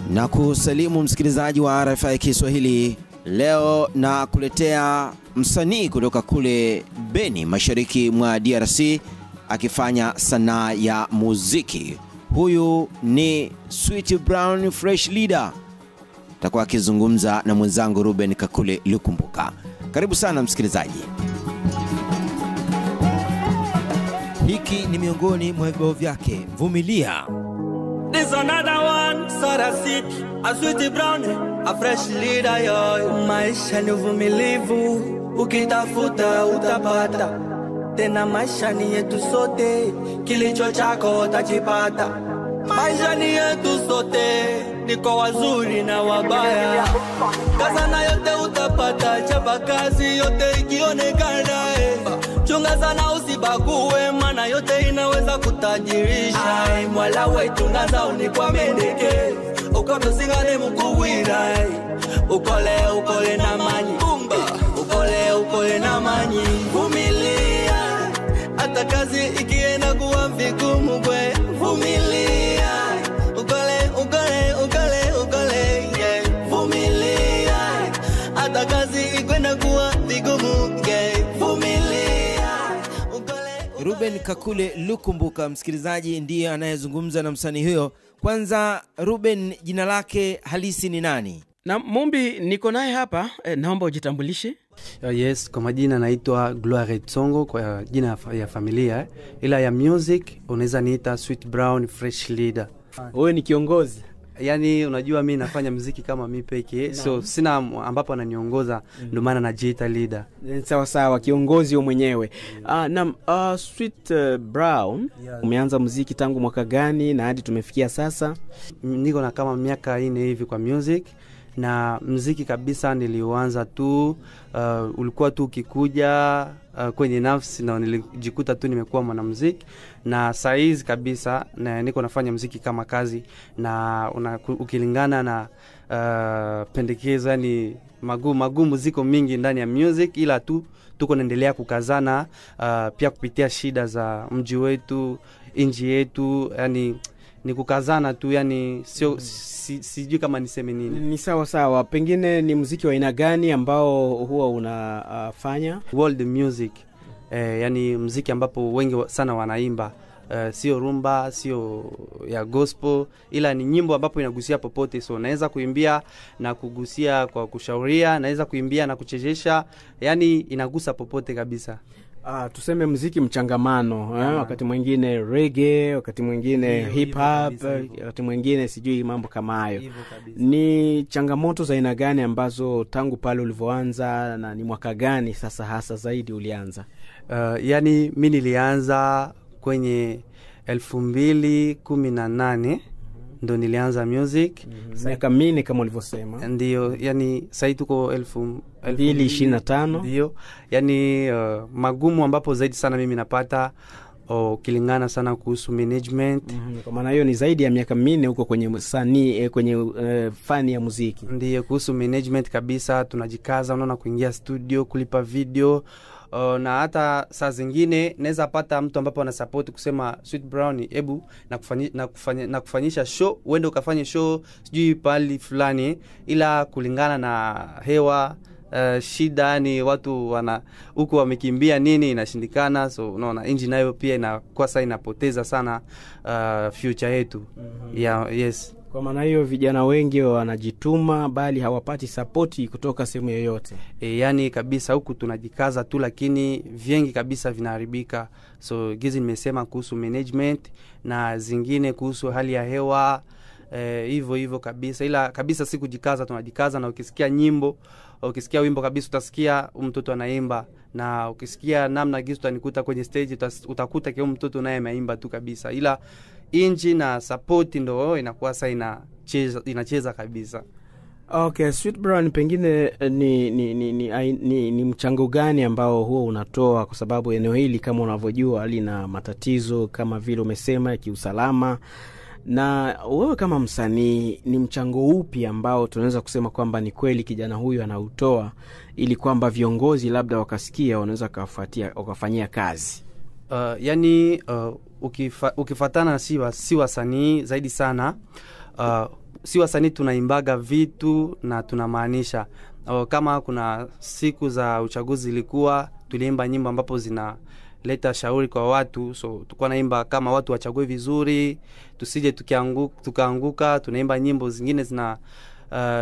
Na kusalimu msikilizaji wa RFI Kiswahili leo na kuletea msanii kutoka kule Beni, mashariki mwa DRC, akifanya sanaa ya muziki. Huyu ni Sweet Brown Fresh Leader. Atakuwa akizungumza na mwenzangu Ruben Kakule Lukumbuka. Karibu sana msikilizaji. Hiki ni miongoni mwa vibao vyake, Vumilia. This another one, Sarah Sit, a Sweet Brown, a fresh leader yo. Maisha ni uvumilivu, ukitafuta utapata. Tena maisha ni yetu sote, kilicho chako utachipata. Maisha ni yetu sote, ni kwa wazuri na wabaya. Kazana yote utapata, chapa kazi yote ikionekana. Chunga sana usibague, maana yote inaweza kutajirisha. Ai, mwala wetu ngaza ni kwa mendeke, ukamsingane mkuwira. Ukole ukole na manyi, bumba. Ukole ukole na manyi. Vumilia, hata kazi ikienda kuwa vigumu kwe. Vumilia, ukole ukole ukole ukole, yeah. Vumilia, hata kazi ikwenda kuwa vigumu, yeah. Vumilia. Ruben Kakule Lukumbuka, msikilizaji, ndiye anayezungumza na msanii huyo. Kwanza Ruben, jina lake halisi ni nani? Na Mumbi niko naye hapa, naomba ujitambulishe. Yes, kwa majina naitwa Gloire Tsongo kwa jina ya familia, ila ya music unaweza niita Sweet Brown Fresh Leader. Wewe ni kiongozi? Yani unajua mimi nafanya muziki kama mimi pekee, so sina ambapo ananiongoza, ndio maana najiita leader. Sawa sawa, kiongozi wewe mwenyewe. Sweet Brown, yeah. Umeanza muziki tangu mwaka gani na hadi tumefikia sasa? Niko na kama miaka 4 hivi kwa music. Na muziki kabisa niliuanza tu, ulikuwa tu ukikuja kwenye nafsi na nilijikuta tu nimekuwa mwanamuziki. Na saizi kabisa na niko nafanya muziki kama kazi, na ukilingana na pendekezo, yani magumu ziko mingi ndani ya music, ila tu tuko naendelea kukazana, pia kupitia shida za mji wetu, inji yetu, yani ni kukazana tu, yani sio sijui kama niseme nini. Ni sawa sawa. Pengine ni muziki wa aina gani ambao huwa unafanya? World music. Yani muziki ambapo wengi sana wanaimba. Sio rumba, sio ya gospel, ila ni nyimbo ambapo inagusia popote. So naweza kuimbia na kugusia kwa kushauria, naweza kuimbia na kuchezesha, yani inagusa popote kabisa. Tuseme muziki mchangamano, wakati mwingine reggae, wakati mwingine hip hop, wakati mwingine sijui mambo kama hayo. Ni changamoto za aina gani ambazo tangu pale ulivyoanza, na ni mwaka gani sasa hasa zaidi ulianza? Yani mimi nilianza kwenye 2018 ndo nilianza music. Miaka minne kama ulivyosema. Ndio, yani sasa tuko 2025. Ndio, yani magumu ambapo zaidi sana mimi napata ukilingana sana kuhusu management. Kwa maana hiyo ni zaidi ya miaka minne huko kwenye sanii, kwenye fani ya muziki. Ndio, kuhusu management kabisa tunajikaza, unaona, kuingia studio, kulipa video. Na hata saa zingine naweza pata mtu ambapo ana support kusema Sweet Brown, hebu na kufanyisha show, uende ukafanye show sijui pali fulani, ila kulingana na hewa, shida ni watu wana huko wamekimbia nini, inashindikana. So unaona inji nayo pia inakuwa sasa inapoteza sana future yetu. Yeah, yes. Kwa maana hiyo vijana wengi wanajituma bali hawapati sapoti kutoka sehemu yoyote. Yani kabisa huku tunajikaza tu, lakini vingi kabisa vinaharibika. So gizi nimesema kuhusu management na zingine kuhusu hali ya hewa, hivyo hivyo kabisa. Ila kabisa si kujikaza, tunajikaza. Na ukisikia nyimbo, ukisikia wimbo kabisa utasikia mtoto anaimba, na ukisikia namna gizi utanikuta kwenye stage utakuta kwa mtoto naye ameimba tu kabisa. Ila inji na support ndo inakuwa sasa inacheza kabisa. Okay, Sweet Brown, pengine ni mchango gani ambao huo unatoa, kwa sababu eneo hili kama unavyojua lina matatizo kama vile umesema kiusalama, na wewe kama msanii ni mchango upi ambao tunaweza kusema kwamba ni kweli kijana huyu anautoa ili kwamba viongozi labda wakasikia wanaweza kufuatia wakafanyia kazi? Yani ukifatana si wasanii zaidi sana, Si wasanii tunaimbaga vitu na tunamaanisha. Kama kuna siku za uchaguzi ilikuwa tuliimba nyimbo ambapo zinaleta shauri kwa watu, so tulikuwa naimba kama watu wachague vizuri, tusije tukaanguka. Tunaimba nyimbo zingine zina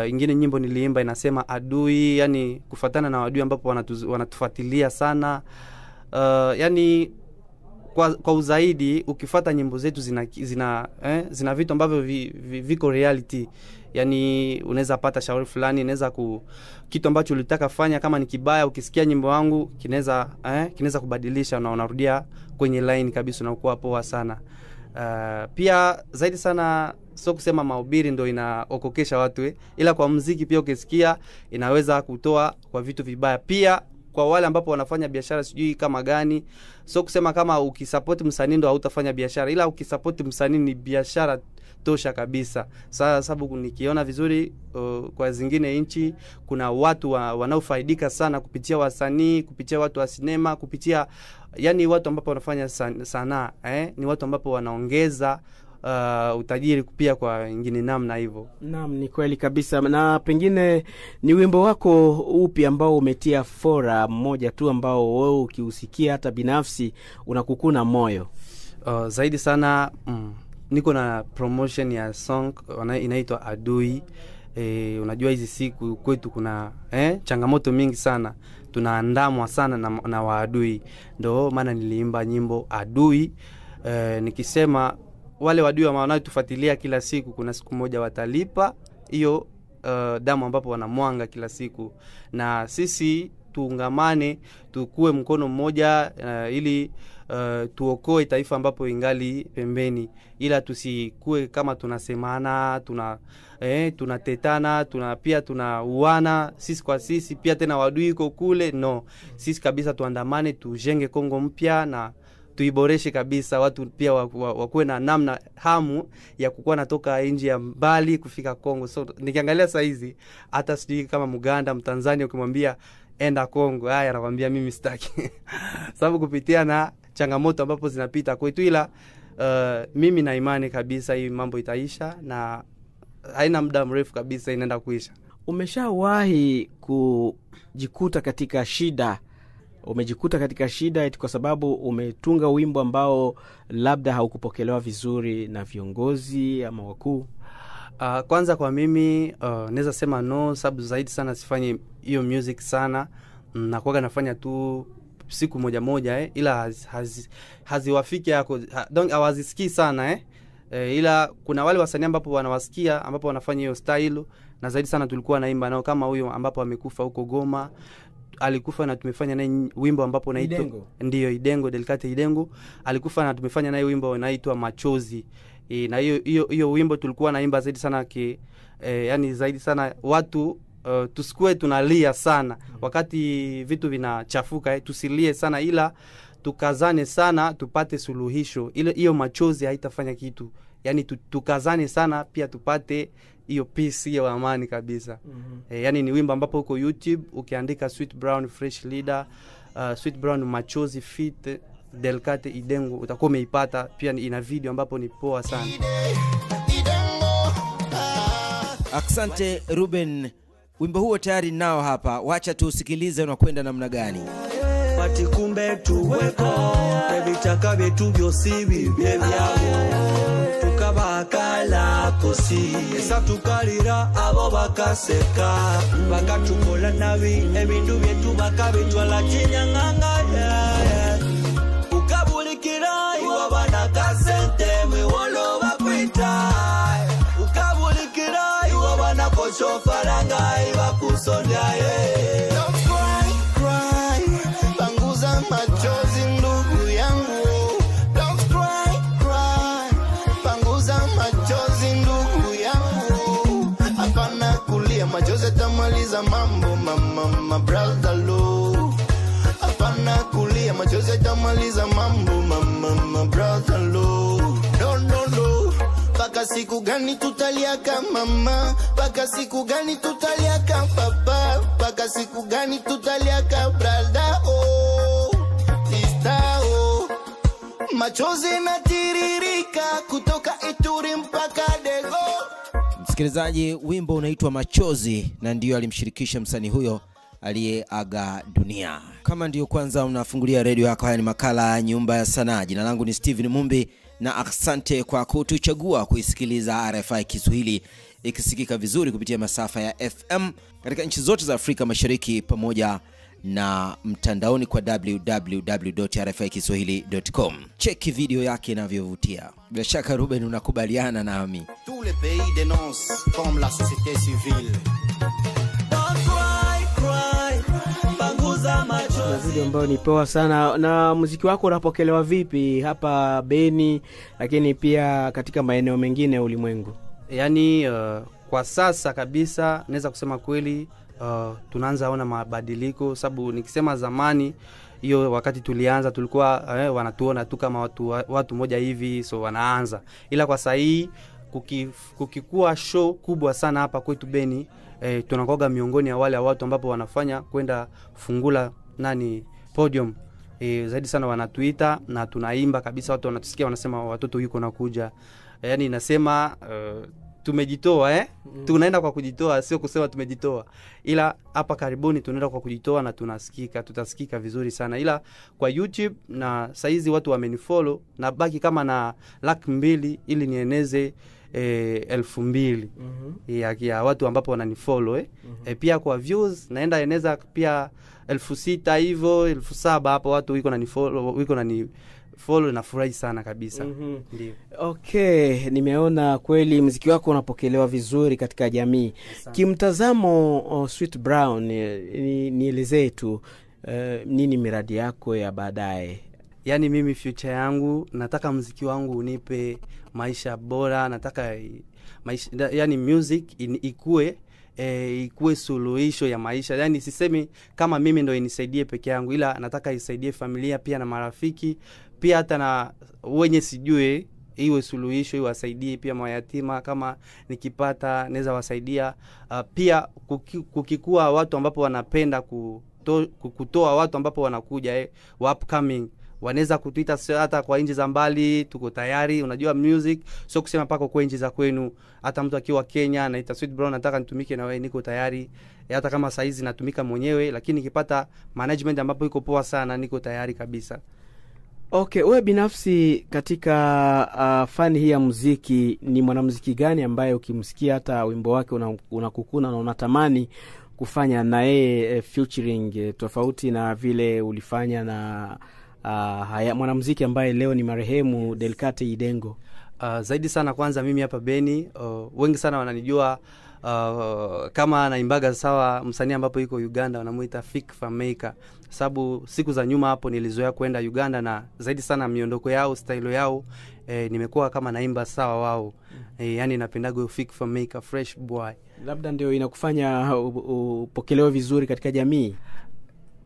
ingine nyimbo niliimba inasema adui, yani kufatana na adui ambapo wanatufuatilia sana. Yani kwa uzaidi ukifuata nyimbo zetu zina vitu ambavyo viko reality. Yani unaweza pata shauri fulani, unaweza kitu ambacho ulitaka fanya kama ni kibaya, ukisikia nyimbo wangu kinaweza kubadilisha na unarudia kwenye line kabisa na kuwa poa sana. Pia zaidi sana sio kusema mahubiri ndio inaokokesha watu, ila kwa muziki pia ukisikia inaweza kutoa kwa vitu vibaya. Pia kwa wale ambapo wanafanya biashara sijui kama gani, sio kusema kama ukisupport msanii ndo hautafanya biashara, ila ukisupport msanii ni biashara tosha kabisa. Sasa sababu nikiona vizuri kwa zingine nchi kuna watu wanaofaidika sana kupitia wasanii, kupitia watu wa sinema, kupitia yani watu ambapo wanafanya sanaa, ni watu ambapo wanaongeza utajiri pia kwa wengine namna hivyo. Naam, ni kweli kabisa. Na pengine ni wimbo wako upi ambao umetia fora, mmoja tu ambao wewe ukiusikia hata binafsi unakukuna moyo? Zaidi sana niko na promotion ya song inaitwa Adui. Unajua hizi siku kwetu kuna changamoto mingi sana, tunaandamwa sana na waadui. Ndio maana niliimba nyimbo Adui, nikisema wale wadui wanaotufuatilia kila siku, kuna siku moja watalipa hiyo damu ambapo wanamwanga kila siku. Na sisi tuungamane, tukue mkono mmoja, ili tuokoe taifa ambapo ingali pembeni, ila tusikue kama tunasemana, tunatetana, pia tunauana sisi kwa sisi, pia tena wadui iko kule. No, sisi kabisa tuandamane, tujenge Kongo mpya na tuiboreshe kabisa. Watu pia wakuwe na namna hamu ya kukuwa natoka nje ya mbali kufika Kongo. So nikiangalia saa hizi hata sijui kama Muganda, Mtanzania ukimwambia enda Kongo, haya anakuambia mimi sitaki. Sababu kupitia na changamoto ambapo zinapita kwetu, ila mimi na imani kabisa hii mambo itaisha na haina muda mrefu kabisa inaenda kuisha. Umeshawahi kujikuta katika shida? Umejikuta katika shida eti kwa sababu umetunga wimbo ambao labda haukupokelewa vizuri na viongozi ama wakuu? Kwanza kwa mimi naweza sema no, sababu zaidi sana sifanyi hiyo music sana, nakuwa nafanya tu siku moja moja, ila haziwafiki yako, don't hawazisikii sana ila kuna wale wasanii ambapo wanawasikia ambapo wanafanya hiyo style, na zaidi sana tulikuwa naimba nao kama huyo ambapo amekufa huko Goma, alikufa na tumefanya naye wimbo ambapo unaitwa ndio Idengo, Delicate Idengo alikufa na tumefanya naye wimbo unaitwa Machozi. Na hiyo wimbo tulikuwa naimba zaidi sana yani zaidi sana watu tusikue tunalia sana wakati vitu vinachafuka, tusilie sana, ila tukazane sana tupate suluhisho. Ile hiyo machozi haitafanya kitu, yani tukazane sana pia tupate hiyo peace, hiyo amani kabisa. Yani ni wimbo ambapo uko YouTube ukiandika Sweet Brown Fresh Leader, Sweet Brown Machozi fit Delicate Idengo utakuwa umeipata. Pia ina video ambapo ni poa sana. Asante Ruben, wimbo huo tayari nao hapa, wacha tusikilize unakwenda namna gani. Bati kumbe tuweko ebichaka byetu byosi bibye byabo tukabakala kosi esa tukalira abo bakaseka bakatukola nabi ebindu byetu bakabitwala chinyanganga ukabulikira iwabana kasente miwolo bakwita ukabulikira iwabana kosho faranga ibakusonda. Don't cry, cry, panguza machozi ndugu yangu. Don't cry, cry, panguza machozi ndugu yangu. Hapana kulia, machozi yatamaliza mambo, mama, brother low. Hapana kulia, machozi yatamaliza mambo, mama, brother low. No, no, no. Paka siku gani tutaliaka mama, paka siku gani tutaliaka papa, paka siku gani tutaliaka brother oh, sister oh. Machozi natiririka kutoka Ituri mpaka Dego. Msikilizaji, wimbo unaitwa Machozi na ndiyo alimshirikisha msanii huyo aliyeaga dunia. Kama ndiyo kwanza unafungulia redio yako, haya ni makala Nyumba ya Sanaa. Jina langu ni Steven Mumbi na asante kwa kutuchagua kuisikiliza RFI Kiswahili ikisikika vizuri kupitia masafa ya FM katika nchi zote za Afrika Mashariki pamoja na mtandaoni kwa www.rfikiswahili.com. Cheki video yake inavyovutia. Bila shaka Ruben unakubaliana nami. Tous les pays dénoncent comme la société civile. Don't cry, cry, panguza machozi. Na video ambayo ni poa sana. Na muziki wako unapokelewa vipi hapa Beni, lakini pia katika maeneo mengine ya ulimwengu? Yaani kwa sasa kabisa naweza kusema kweli tunaanza ona mabadiliko, sababu nikisema zamani hiyo wakati tulianza tulikuwa wanatuona tu kama watu moja hivi, so wanaanza. Ila kwa sasa hii kukikuwa show kubwa sana hapa kwetu Beni, tunakoga miongoni ya wale watu ambapo wanafanya kwenda fungula nani podium. Zaidi sana wanatuita na tunaimba kabisa, watu wanatusikia wanasema watoto yuko nakuja. Yaani nasema tumejitoa Tunaenda kwa kujitoa, sio kusema tumejitoa. Ila hapa karibuni tunaenda kwa kujitoa na tunasikika, tutasikika vizuri sana. Ila kwa YouTube na saizi watu wamenifollow na baki kama na 200,000 ili nieneze 2,000 ya watu ambapo wananifollow. Pia kwa views naenda eneza pia 6,000 hivyo, 7,000 hapo watu wiko na nifollow, wiko na ni follow, na furahi sana kabisa. Ndio. Okay, nimeona kweli muziki wako unapokelewa vizuri katika jamii. Kimtazamo Sweet Brown, nielezee tu nini miradi yako ya baadaye? Yaani mimi future yangu nataka muziki wangu unipe maisha bora, nataka maisha, yani music ikue ikuwe suluhisho ya maisha. Yani sisemi kama mimi ndo inisaidie peke yangu, ila nataka isaidie familia pia na marafiki pia, hata na wenye sijue, iwe suluhisho, iwasaidie pia mayatima kama nikipata naweza wasaidia. Pia kukikua watu ambapo wanapenda kutoa watu ambapo wanakuja wa upcoming wanaweza kutuita hata kwa nchi za mbali, tuko tayari. Unajua music sio kusema pako kwa nchi za kwenu, hata mtu akiwa Kenya anaita Sweet Brown, nataka nitumike na wewe, niko tayari. Hata kama saizi natumika mwenyewe, lakini nikipata management ambapo iko poa sana, niko tayari kabisa. Okay, wewe binafsi katika fani hii ya muziki, ni mwanamuziki gani ambaye ukimsikia hata wimbo wake unakukuna na unatamani kufanya na yeye featuring, tofauti na vile ulifanya na mwanamuziki ambaye leo ni marehemu Delcate Idengo? Zaidi sana kwanza mimi hapa Beni, wengi sana wananijua kama naimbaga sawa msanii ambapo yuko Uganda wanamuita Fik Fameica, sababu siku za nyuma hapo nilizoea kwenda Uganda na zaidi sana miondoko yao, style yao, nimekuwa kama naimba sawa wao. Yani napendaga Fik Fameica, fresh boy. Labda ndio inakufanya upokelewe vizuri katika jamii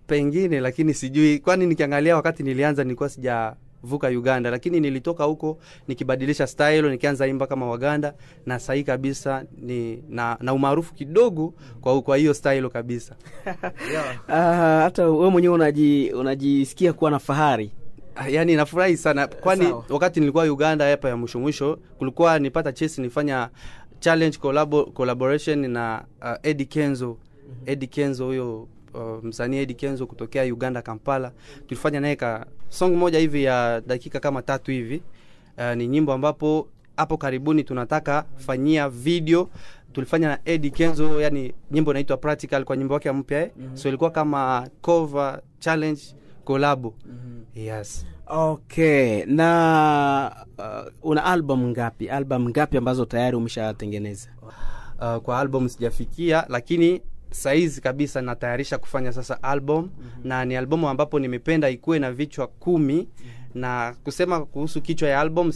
pengine, lakini sijui kwani nikiangalia wakati nilianza nilikuwa sijavuka Uganda, lakini nilitoka huko nikibadilisha style, nikianza imba kama Waganda, na sahi kabisa ni na umaarufu kidogo kwa hiyo style kabisa. Hata wewe mwenyewe unajisikia kuwa na fahari? Yaani nafurahi sana kwani wakati nilikuwa Uganda hapa ya mwisho mwisho kulikuwa nipata chance nifanya challenge collaboration na Eddie Kenzo. Eddie Kenzo huyo msanii Eddie Kenzo kutokea Uganda Kampala, tulifanya naye ka song moja hivi ya dakika kama 3 hivi. Ni nyimbo ambapo hapo karibuni tunataka fanyia video. Tulifanya na Eddie Kenzo, yani nyimbo inaitwa Practical kwa nyimbo yake mpya. So ilikuwa kama cover challenge collab. Yes. Okay, na una album ngapi? Album ngapi ambazo tayari umeshatengeneza? Kwa album sijafikia, lakini saizi kabisa natayarisha kufanya sasa album. Na ni albumu ambapo nimependa ikuwe na vichwa 10. Na kusema kuhusu kichwa ya album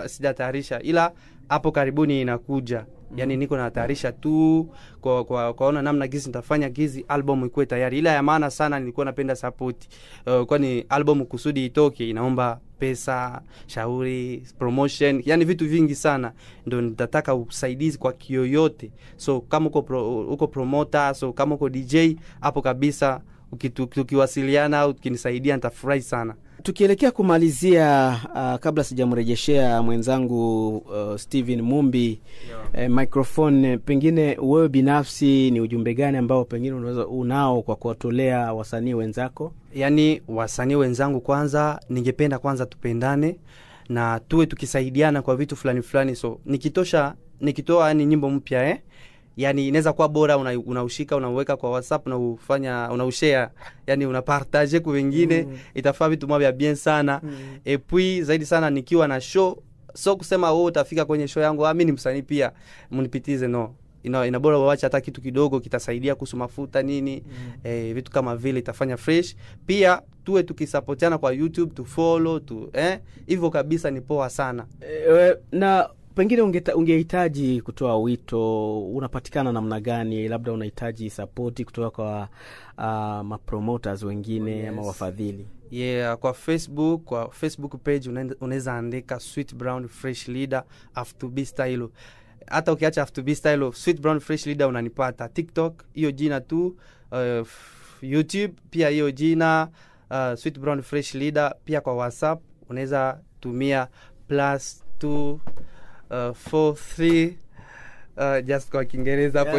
sijatayarisha, ila hapo karibuni inakuja. Yani niko natayarisha tu kwa kwaona namna gizi nitafanya gizi album ikuwe tayari. Ila ya maana sana nilikuwa napenda support, kwani album kusudi itoke inaomba pesa, shauri, promotion, yani vitu vingi sana. Ndio nitataka usaidizi kwa kiyoyote. So kama uko promoter, so kama uko DJ hapo kabisa, tukiwasiliana au ukinisaidia nitafurahi sana. Tukielekea kumalizia, kabla sijamrejeshea mwenzangu Steven Mumbi microphone, pengine wewe binafsi ni ujumbe gani ambao pengine unaweza unao kwa kuwatolea wasanii wenzako? Yani wasanii wenzangu, kwanza ningependa kwanza tupendane na tuwe tukisaidiana kwa vitu fulani fulani. So nikitoa yani nyimbo mpya, yani inaweza kuwa bora unaushika, unauweka kwa WhatsApp, unaufanya, unaushare, yani unapartage kwa wengine, itafaa vitu vya bien sana. Et puis zaidi sana nikiwa na show, so kusema wewe utafika kwenye show yangu, mimi ni msanii pia, mnipitize, no. Ina bora waache hata kitu kidogo kitasaidia kuhusu mafuta nini, vitu kama vile itafanya fresh. Pia tuwe tukisapotiana kwa YouTube, tu follow tu, hivyo kabisa ni poa sana. Na pengine ungehitaji kutoa wito, unapatikana namna gani? Labda unahitaji support kutoka kwa mapromoters wengine ama wafadhili. Yeah, kwa Facebook page unaweza andika Sweet Brown Fresh Leader F2B Style. Hata ukiacha F2B Style, Sweet Brown Fresh Leader unanipata. TikTok hiyo jina tu, YouTube pia hiyo jina, Sweet Brown Fresh Leader. Pia kwa WhatsApp unaweza tumia +2 4 3, just kwa Kiingereza hapo.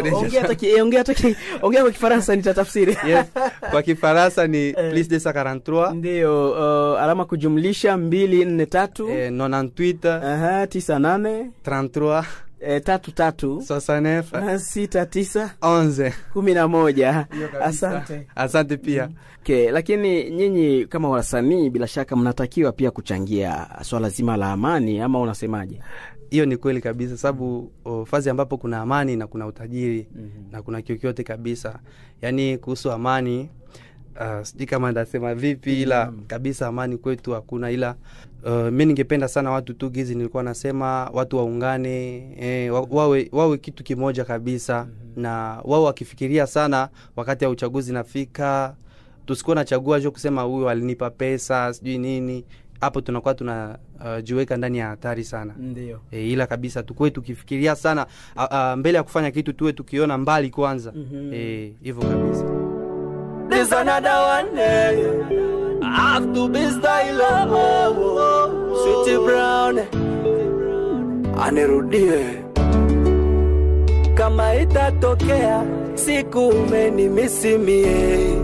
Ongea kwa Kifaransa nitatafsiri. Yes, kwa Kifaransa ni plus 243. Ndio, alama kujumlisha 243 98 98 33 33 69 69 11 11. Asante. Asante pia. Okay, lakini nyinyi kama wasanii bila shaka mnatakiwa pia kuchangia swala zima la amani, ama unasemaje? Hiyo ni kweli kabisa, sababu fazi ambapo kuna amani na kuna utajiri na kuna kyokyote kabisa. Yani kuhusu amani, sijui kama ndasema vipi, ila kabisa amani kwetu hakuna. Ila mimi ningependa sana watu tu gizi nilikuwa nasema watu waungane, wawe kitu kimoja kabisa. Na wao wakifikiria sana wakati ya uchaguzi nafika, tusikuwa nachagua jo kusema huyu alinipa pesa sijui nini. Hapo tunakuwa tunajiweka ndani ya hatari sana. Ndio. Ila kabisa tukue tukifikiria sana mbele ya kufanya kitu, tuwe tukiona mbali kwanza. Hivyo kabisa. There's another one, I have to be style, Sweet Brown anirudie. Kama itatokea siku umenimisimie,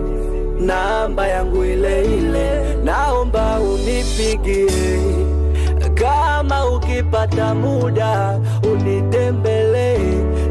namba yangu ile ile naomba unipigie. Kama ukipata muda unitembelee,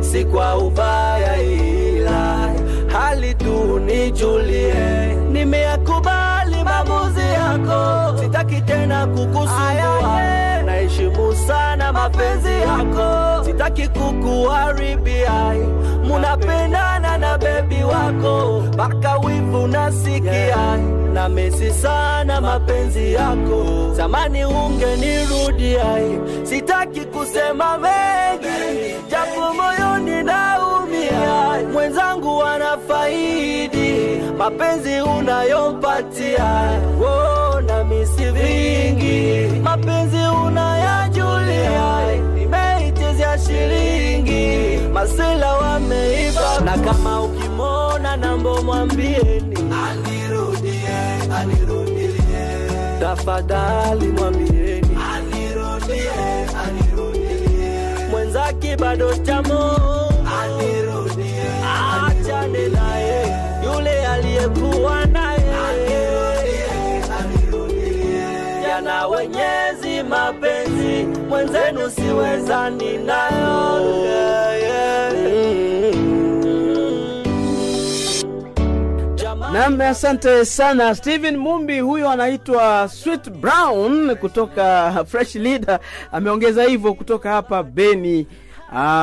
si kwa ubaya ila hali tu unijulie. Nimeyakubali maamuzi yako, sitaki tena kukusumbua. Naheshimu sana mapenzi yako, sitaki kukuharibia. Munapendana na baby wako mpaka wivu nasikia. Na mesi sana mapenzi yako, zamani ungenirudia. Sitaki kusema mengi, japo moyoni naumia. Mwenzangu anafaidi mapenzi unayompatia. Na misi vingi mapenzi unayajulia. Nimeichezea shilingi masela wameiba. Na kama ukimona nambo mwambieni anirudie, anirudilie. Tafadhali mwambieni anirudie, anirudilie. Mwenzake bado chamo anirudie, achane naye yule aliyekuwa naye. Jana wenyezi mapenzi mwenzenu siwezani nayo. Naam, asante sana Steven Mumbi. Huyo anaitwa Sweet Brown kutoka Fresh Leader, ameongeza hivyo kutoka hapa Beni,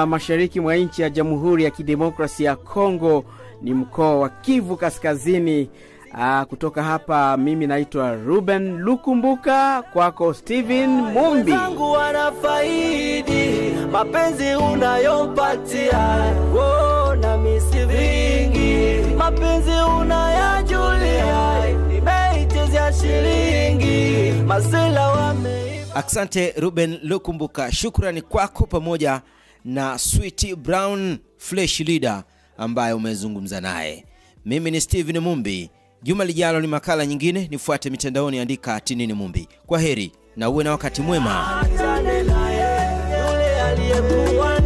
mashariki mwa nchi ya Jamhuri ya Kidemokrasia ya Kongo, ni mkoa wa Kivu Kaskazini. Kutoka hapa mimi naitwa Ruben Lukumbuka, kwako Steven Mumbi. Mwenzangu anafaidi mapenzi unayompatia, na misi vingi mapenzi unayajulia. Nimeichezea shilingi masela wame. Asante Ruben Lukumbuka, shukrani kwako pamoja na Sweet Brown Fresh Leader ambaye umezungumza naye. Mimi ni Steven Mumbi, Juma lijalo ni makala nyingine. Nifuate mitandaoni, andika Tinini Mumbi. Kwa heri na uwe na wakati mwema. Achane naye yule aliyekuwa